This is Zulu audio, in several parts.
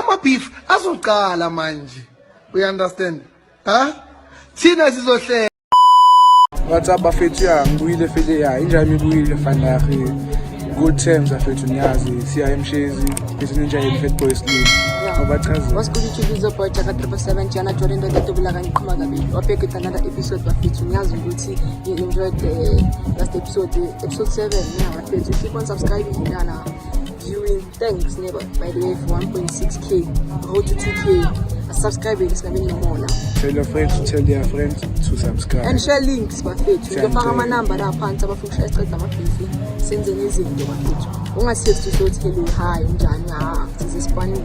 Ama-beef azoqala manje, we understand, ha, thina sizohlela. What's up bafethu? Ya, ngibuyile fele, ya, injami ibuyile vandag. Good terms bafethu, niyazi siya emshezi bese ninja yeni Fat Boy Slim. Awubachaze. What's good YouTube? Is boy Chaka 777 Jana Jordan ndoda tobula kangiqhuma kabili. Wabheka with another episode bafethu. Ngiyazi ukuthi you enjoyed the last episode, episode 7. Yeah, bafethu, keep on subscribing yana viewing. Thanks neighbor, by the way, for 1.6K, road to 2K. Subscribe singabi nomona. Tell your friends to tell their friends to subscribe. And share links bafethu. Siyangicela. Ngizofaka amanamba la phansi abafuna ukushaya siceda ama-beef. Senzeni izinto bafethu. Ungatext usothi hello, hi, unjani, ha, size sifanile.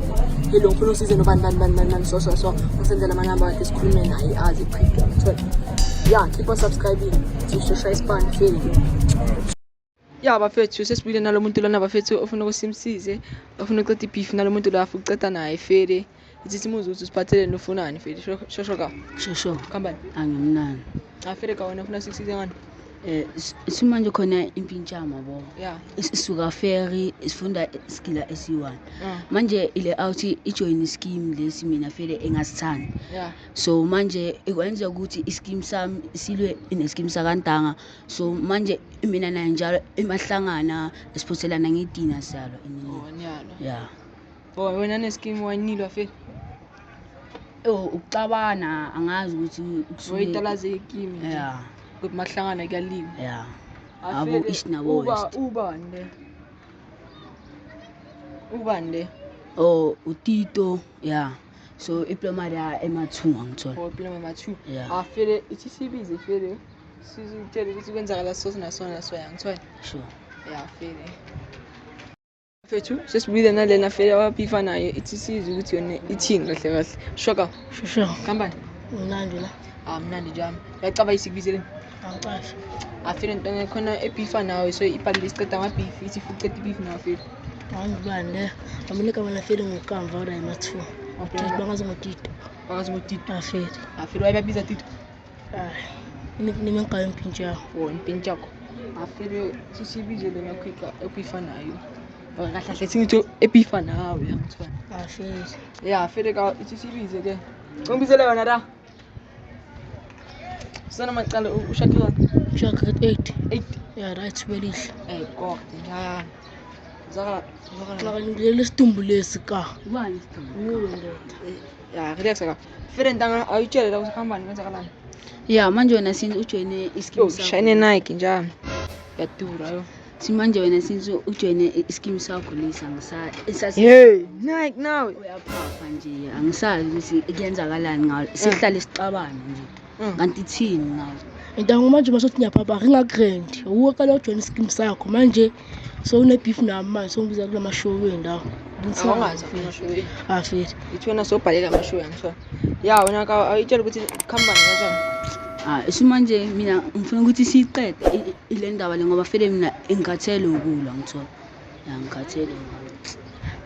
Hello, ngifuna usize nobani bani bani bani bani, so so so. Ngisendela amanamba akhe sikhulume naye azi quick ngithola. Yeah, keep on subscribing. Sishaya ispan fail. Ya bafethu, sesibuyile nalo muntu lona bafethu ofuna ukuthi simsize, ofuna ukuceda i-beef nalo muntu lo afuna ukuceda naye fele. Ithi simuze ukuthi usiphatheleni, ufunani fele. Shosho ka. Shosho. Kambani. Angimnani. Afele ka wena ufuna sikusize ngani? Simanje khona impintshama bo. Isuka ferry sifunda iskila esi-1. Manje ile out ijoin scheme lesi mina fele engasithandi. So manje ikwenza ukuthi ischeme sami silwe nescheme sakantanga. So manje mina naye njalo emahlangana siphuthelana ngedina siyalwa. Oh, niyalwa. Yeah. Oh, wena nescheme wanilwa fele. Oh, ukuxabana angazi ukuthi kusuke- Wayitalaze ikimi nje. Yeah. Ukuthi mahlangana kuyaliwa. Yeah. Afele, Abo East nabo West. Ubani le? Ubani le? Oh, uTito, yeah. So iploma la ema2 angithola. Oh, iploma ema2. Yeah. Afele ithi sibize fele. Sizitshele ukuthi kwenzakala so naso naso, angithola. Sure. Yeah, fele. Fethu, sesibuyile nalena fele ababifa naye ithi sizwe ukuthi yona ithini kahle kahle. Shoka. Shosho. Kambani? Mnandi la. Ah, mnandi jami. Uyacaba isikubizeleni? Angicashi. Afile ntwana khona ebifa nawe, so ibhalile isiceda ama-beef, ithi futhi uceda i-beef nawe fele. Angibani le. Aminika wena fele ngokamva ora ema2. Bangazi ngotito. Bangazi ngotito. Afele. Afele wayebabiza Tito. Hayi. Nimenkayo impintshi yakho. Oh, impintshi yakho. Afele sisibize lena quick ebifa nayo. Kahle kahle singithi ebifa nawe angithola. Afele. Yeah, afele ka ithi sibize ke. Ngibizele yona la. Sana macala ushaqile. Ushaqile 8. 8. Yeah, right belihle. God. Ya. Zakala, zakala. Ngilele isitumbu lesi ka. Ubani isitumbu? Nguwe ndoda. Ya, relax ka. Fere ntanga ayitshele la usakhambani kwenzakalani. Yeah, manje wena since ujoyine ischeme Yo, sakho. shine Nike njalo. Yadura yo. Simanje wena since ujoyine ischeme sakho lesi angisazi. Hey, Nike now. Uyaphapha nje, angisazi ukuthi kuyenzakalani ngawe. Sihlale sixabana nje. Kanti thini ngawe? Ntango manje masothi ngiyaphapha ringa grand. Uwe qala ujoyine ischeme sakho manje so une beef nami manje songibiza kulama show wendawo. Awungazi amashow. Afile. Ithi wena sobhaleka amashow yangithola. Ya wena ka ayitshela ukuthi khambani kanjani. Ah, isimanje mina ngifuna ukuthi siyiqede ile ndaba le ngoba fele mina ngikhathele ukulwa ngithola. Ya ngikhathele ukulwa.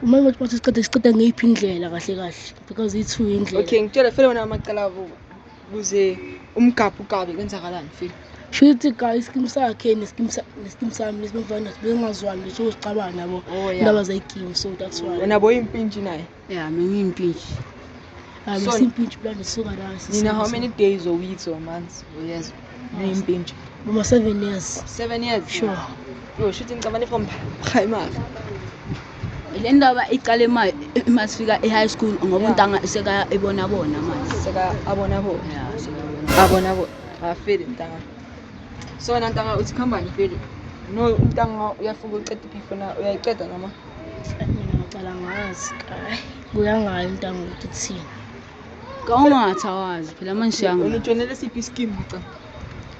Uma ngathi siqede ngeyiphi indlela kahle kahle because i2 indlela. Okay, ngitshela fele wena amacala abo kuze umgabhu ugabe kwenzakalani fele. Shuthi guys ischeme sakhe nescheme sami lesibamfana bengazwani nje sicabana yabo. Oh, yeah. Indaba zeyikimu so that's why. Wena boyimpintshi naye. Yeah, mina ngiyimpintshi. Ah, So, besimpintshi plan sisuka la. Nina how many days or weeks or months or years? Niyimpintshi. Boma 7 years. 7 years. Sure. Yo, shuthi ngicabane from primary. Le ndaba iqale masifika e-high school ngoba untanga seka ebona bona manje. Seka abona bona. Yeah, seka abona. Abona bona. Afele ntanga. So wena ntanga uthi khambani fele. No ntanga uyafuna uceda ibeef na uyayiceda noma? Mina ngicala ngazi. Hayi, kuya ngayo ntanga ukuthi thini. Kawungathi awazi phela manje siyanga. Wena ujoyinele siphi ischeme uca?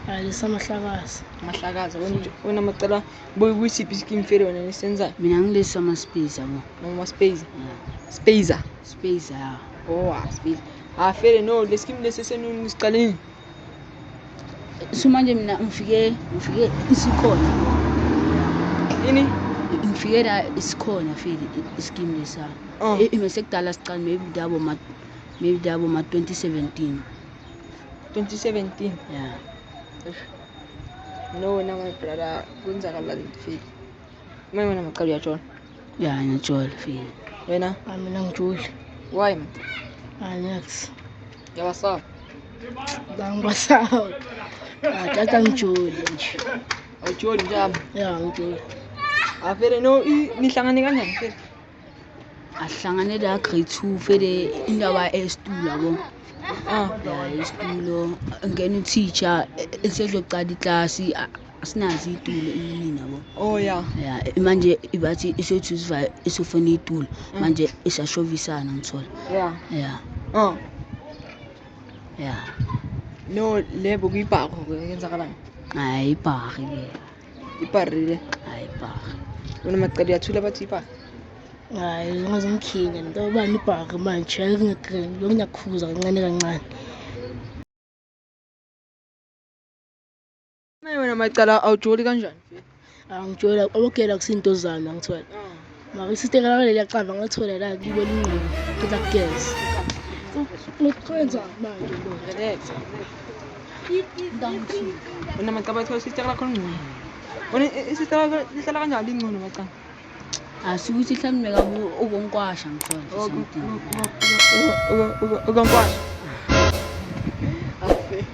Hayi lesamahlakaza. Mahlakaza wena macala buyisiphi ischeme fele wena nisenzayo? Mina ngilesi sama space yabo. Noma space. Yeah. Spacer. Space ya. Oh, ah, space. Ah fele no le scheme lesi senuni siqaleni. So manje mina ngifike isikhona. Yini? Ngifike la isikhona fele ischeme lesa. Ime sekudala siqala maybe dabo ma 2017. 2017. Yeah. No wena my brother kwenzakalani fele. Manje wena macala uyajola. Yeah, ngiyajola fele. Wena? Ah, mina ngijoli. Why man? Hayi, next. Yabasaba. Angibasaba. Tata ngijoli nje. Awujoli njalo. Ya, ngijoli. Afele no nihlangane kanjani fele? Ahlangane la grade 2 fele indaba esitulo yabo. Ah. Ya, isitulo ngena uteacher esezocala iklasi asinazo itulo inini yabo. Oh yeah. Ya, manje ibathi isothi siva isofuna itulo manje isashovisana ngithola. Yeah. Ya. Ah. Ya. No lebo kuyibhakho kwenzakalani? Hayi ibhari ke. Ibharile. Hayi ibhari. Wena macala uyathula bathi ibhari. Hayi, ngazongikhinya nto bani ibhari manje ayingigrand ngiyakhuza kancane kancane. Maye wena macala awujoli kanjani fele? Angijoli abogela kusinto zami angithola. Mara isiteka la liyacava ngathola la kubo lingqondo qeda kugeza. Ngikwenza manje lo. Relax. Wena macala bathola sister lakho lingcono. Wena isister lakho lihlala kanjani lingcono macala? Asikuthi mhlawumbe kabu ukonkwasha ngithola nje something. Ukonkwasha. Afe.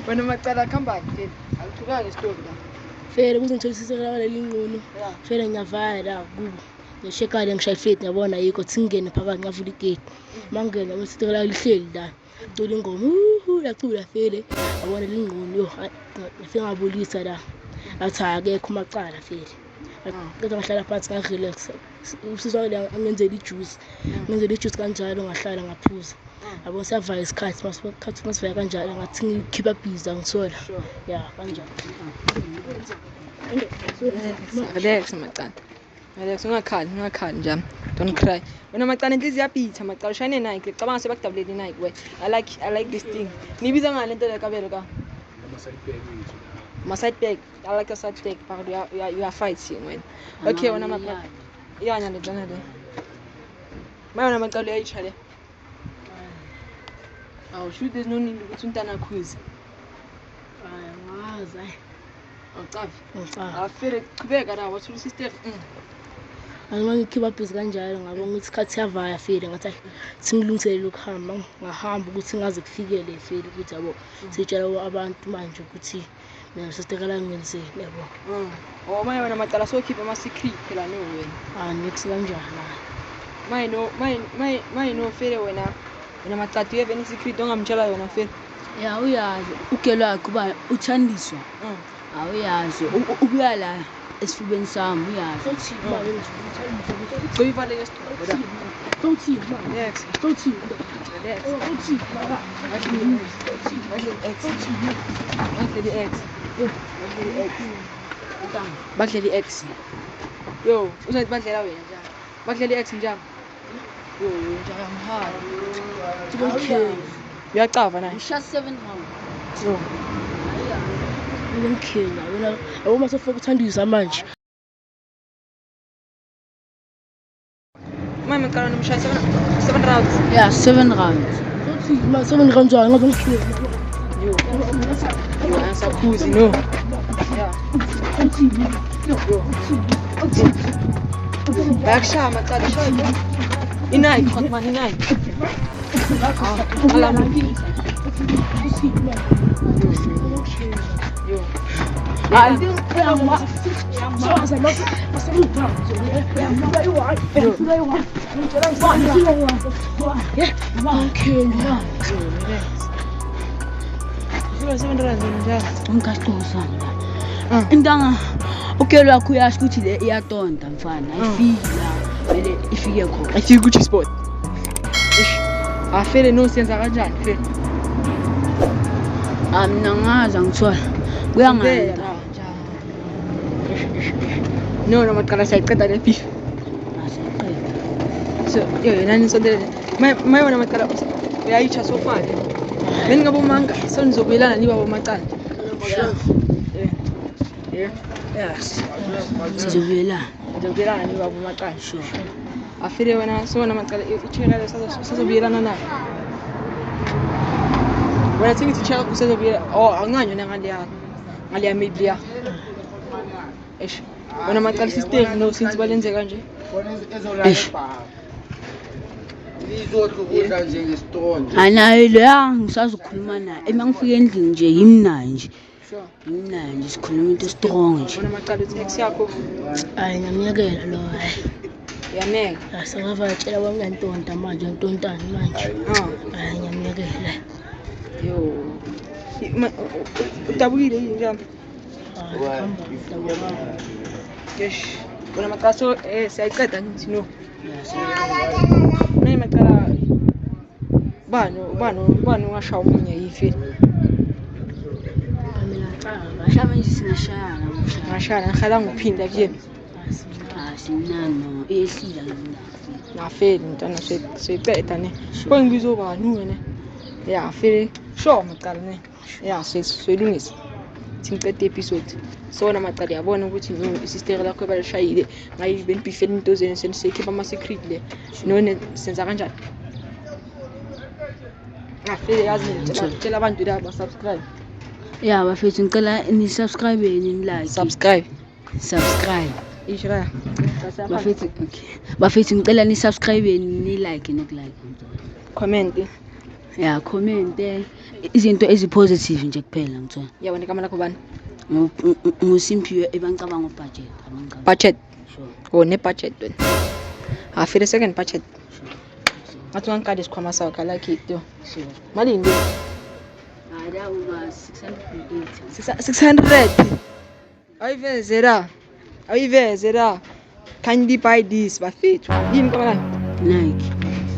Wena macala khamba fele. Awuthukanga isitori la. Fele kuze ngithole isiteka la lingqondo. Fele ngiyavaya la kubo. Ngishekale ngishaya ifeti ngiyabona yikho thi ngingene phakathi ngavula igate. Mangena ngabona isiteka la lihleli la. Cula ingoma uhu yacula fele. Yabona lingqondo yo ngifike ngabulisa la. Athi akekho umacala fele. Kodwa ngahlala phansi nga-relax. Usisi wami angenzela ijuice. Ngenzela ijuice kanjalo ngahlala ngaphuza. Yabo siyavaya isikhathi masikhathi masivaya kanjalo ngathi ngikhipha busy angithola. Ya kanjalo. Relax macala. Relax ungakhali ungakhali njami. Don't cry. Wena macala inhliziyo iyabhitha macala ushayine Nike. Cabanga sebakudabulele Nike we. I like this thing. Nibiza ngale nto le kabelo ka. Ma side bag. I like a side bag but you are fighting wena. Okay wena macala. Iyanya le njana le. Maye wena macala uyayitsha le. Awu shoot there's no need ukuthi umntana akhuze. Hayi angazi hayi. Awucavi. Ngicabanga. Afele qhubeka la wathola sister. Angima ngikhipha busy kanjalo ngabona ukuthi isikhathi siyavaya fele ngathi hayi sengilungiselele ukuhamba ngahamba ukuthi ngaze kufikele fele ukuthi yabo sitshela abantu manje ukuthi mina sister la ngenzeni yabo. Oh maye wena macala sokhipha ama secret phela no wena. Ah nix kanjani hayi. Maye no maye maye maye no fele wena. Wena macala do you have any secret ongamtshela yona fele? Ya uyazi ugelo wakhe uba uthandiswa. Awuyazi ubuya la esifubeni sami uyazi. Sothini manje? Soyivaleke isitulo la. Sothini manje? Relax. Sothini? Relax. Sothini? Badlele ex. Badlele ex. Badlele ex. Badlele ex. Yo, uzothi badlela wena njalo. Badlele ex njalo. Yo, yo njalo ngihamba. Okay. Uyacava naye. Usha 7 round. Yo. Ngimkhina wena yabo masofika uthandisa manje. Mama macala nomshaya 7 rounds. Ya 7 rounds. Sothini manje seven rounds ngazongikhinya. Yo. Yo, angisakhuzi no. Yeah. Yo. Bayakushaya macala shaya. I-Nike hotman i-Nike. Ah, alarm. Yo. Ngimkhina. Yo, 7 rounds njalo. Ngikaqosana la. Intanga ugelo wakhe uyasho ukuthi le iyatonda mfana ayifiki la. Vele ifike khona. Ayifiki ku G-spot. Eish. Afele no siyenza kanjani fele? Ah mina ngazi angithola. Kuya ngani? No no macala siyayiqeda le beef. Asiqeda. So, yo yena nisondelele. Maye wena macala uyayitsha so far. Beningabomanga senizobuyelana niba bomacala. Yeah. Yeah. Yes. Sizobuyelana. Nizobuyelana niba bomacala. Sure. Afile wena so wena macala icheka sazobuyelana nayo. Wena thi ngithi cheka usazobuyela oh awunganyona ngaleya ngaleya maybe leya. Eish. Wena macala sister no since balenze kanje. Eish. Lizodla nje ngesitro nje. Anaye leya ngisazokhuluma naye. Uma ngifika endlini nje yimi naye nje. Sure. Yimi naye nje sikhuluma into strong nje. Wona macala uthi ex yakho Hayi ngiyamyekela lo hayi. uyameka. Asengavakatshela kwami ngiyantonta manje ngitontani manje. Ah. Hayi ngiyamyekela. Yo. Udabukile yini njalo? Hayi hamba ngidabukile. Eish. Wona macala so siyayiqeda ngithi no. Manje macala bani bani bani ungashaya omunye yifi. Mina ngicabanga. Mhlawumbe nje singashayana ngokushaya. Ngashaya ngihala ngiphinda kuyena. Ah simnani no. Iyehlile ngimnani. Ngafeli mntwana siyiqeda ne. Kongibiza ubani wena? Ya fele. Sure macala ne. Ya siyilungisa. Singicede episode. Sona macala yabona ukuthi no isister lakho balishayile. Ngayi benibhifela into zenu senisekhipha ama secret le. No senza kanjani? Ngafele yazi tshela abantu la ba subscribe. Ya bafethu ngicela ni subscribe ni like. Subscribe. Subscribe. Ishra. Bafethu okay. Bafethu ngicela ni subscribe ni like nokulike. Comment. Ya comment izinto ezi positive nje kuphela ngithola. Yabona igama lakho bani? NguSimphiwe ebangicabanga ubudget abangicabanga. Budget. Sure. Oh ne budget wena. Afile second budget. Ngathi ungangikali isikhwama sakho I like it yo. Sure. Malini le? Hayi la uba 680. 600. Ayiveze la. Ayiveze la. Kindly buy this bafethu. Yini kabani? Nike.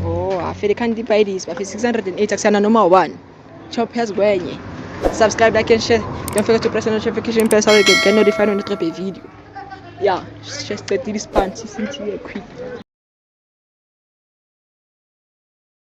Oh, afile kindly buy this bafethu 608 akusana noma ubani. Chop phezu kwenye. Subscribe, like and share. Don't forget to press the notification bell so you can get notified when I drop a video. Yeah, just qedile isipani sithi quick.